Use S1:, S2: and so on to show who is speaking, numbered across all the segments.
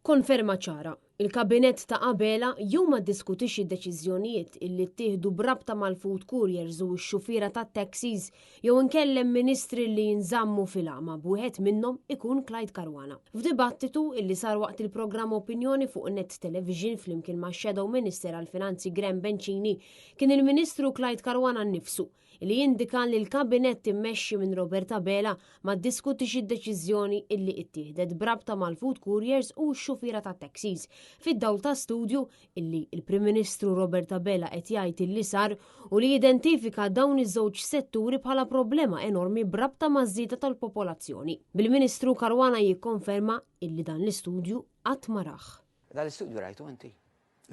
S1: Konferma ċara, il-Kabinett ta' Abela jew ma ddiskutix id-deċiżjonijiet illi ttieħdu b'rabta mal-food couriers u x-xufiera tat-taxis jew inkella hemm ministri li jinżammu fil-għama b'wieħed minnhom ikun Clyde Caruana. F'dibattitu illi sar waqt il-programm Opinjoni fuq Net Television flimkien max-Shadow Minister għall-Finanzi Graham Bencini kien il-Ministru Clyde Caruana nnifsu li jindika li l-Kabinett immexxi minn Robert Abela ma ddiskutix id-deċiżjoni illi ittieħdet b'rabta mal-food couriers u x-xufiera tat-taxis fid-dawl ta' studju illi l-Prim Ministru Robert Abela qed jgħid illi sar u li jidentifika dawn iż-żewġ setturi bħala problema enormi b'rabta maż-żieda tal-popolazzjoni. Bil-Ministru Caruana jikkonferma illi dan l-istudju qatt ma rah.
S2: Dan l-istudju rajtu inti?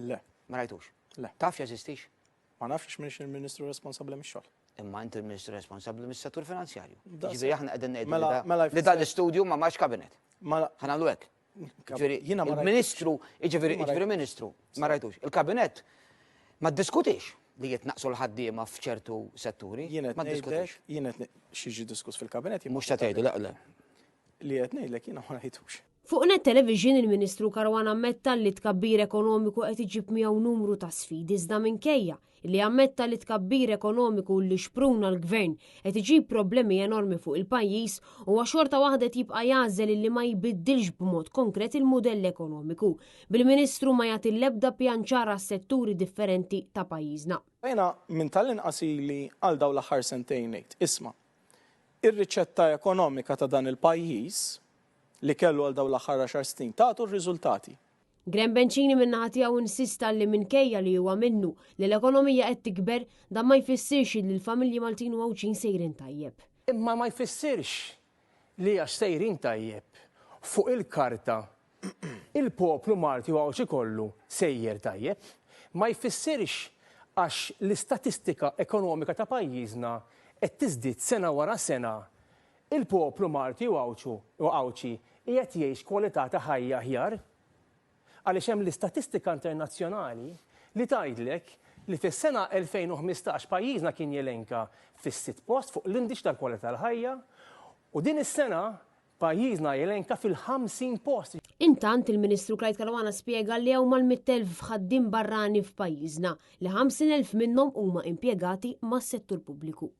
S3: Le.
S2: Ma rajtux?
S3: Le.
S2: Taf jeżistix?
S3: Ma nafx għax m'iniex il-Ministru responsabbli mix-xogħol.
S2: Imma inti il-Ministru responsabbli mis-settur finanzjarju. Ġifieri aħna qegħdin ngħidu
S3: mela, mela
S2: li dan l-istudju ma marx kabinet.
S3: Mela-
S2: Ħa nagħmlu hekk. Ġifieri il-Ministru, jiġifieri jiġifieri Ministru, ma rajtux. Il-kabinet ma ddiskutix li jitnaqsu l-ħaddiema f'ċertu setturi.
S3: Ma ddiskutix. Jien qed xi diskuss fil-kabinet.
S2: Mhux ta' tgħidu, le, le.
S3: Li qed ngħidlek jiena ma rajtux.
S1: Fuq Net Television il-Ministru Caruana ammetta li t-tkabbir ekonomiku qed iġib miegħu numru ta' sfidi iżda minkejja li ammetta li t-tkabbir ekonomiku li xpruna l-Gvern qed iġib problemi enormi fuq il-pajjiż huwa xorta waħda qed jibqa' jagħżel illi ma jbiddilx b'mod konkret il-mudell ekonomiku, bil-Ministru ma jagħti l-ebda pjan ċar għas-setturi differenti ta' pajjiżna.
S3: Jiena minn tal-inqas ili għal dawn l-aħħar sentejn ngħid, isma', ir-riċetta ekonomika ta' dan il-pajjiż li kellu għal dawn l-aħħar għaxar snin tagħtu r-riżultati.
S1: Graham Bencini min-naħa tiegħu insista li minkejja li huwa minnu li l-ekonomija qed tikber, dan ma jfissirx li l-familji Maltin u Għawdxin sejrin tajjeb.
S4: Imma ma jfissirx li għax sejrin tajjeb fuq il-karta il-poplu Malti u Għawdxi kollu sejjer tajjeb. Ma jfissirx għax l-istatistika ekonomika ta' pajjiżna qed tiżdied sena wara sena Il-poplu Malti u Għawdxu u Għawdxi qiegħed jgħix kwalità ta' ħajja aħjar. Għaliex hemm l-istatistika internazzjonali li tgħidlek li fis-sena 2015 pajjiżna kien jelenka fis-sitt post fuq l-indiċi tal-kwalità tal-ħajja u din is-sena pajjiżna jelenka fil-50 post.
S1: Intant, il-Ministru Clyde Caruana spjega li hawn mal-100,000 ħaddiem barrani f'pajjiżna, li 50,000 minnhom huma impjegati mas-settur pubbliku.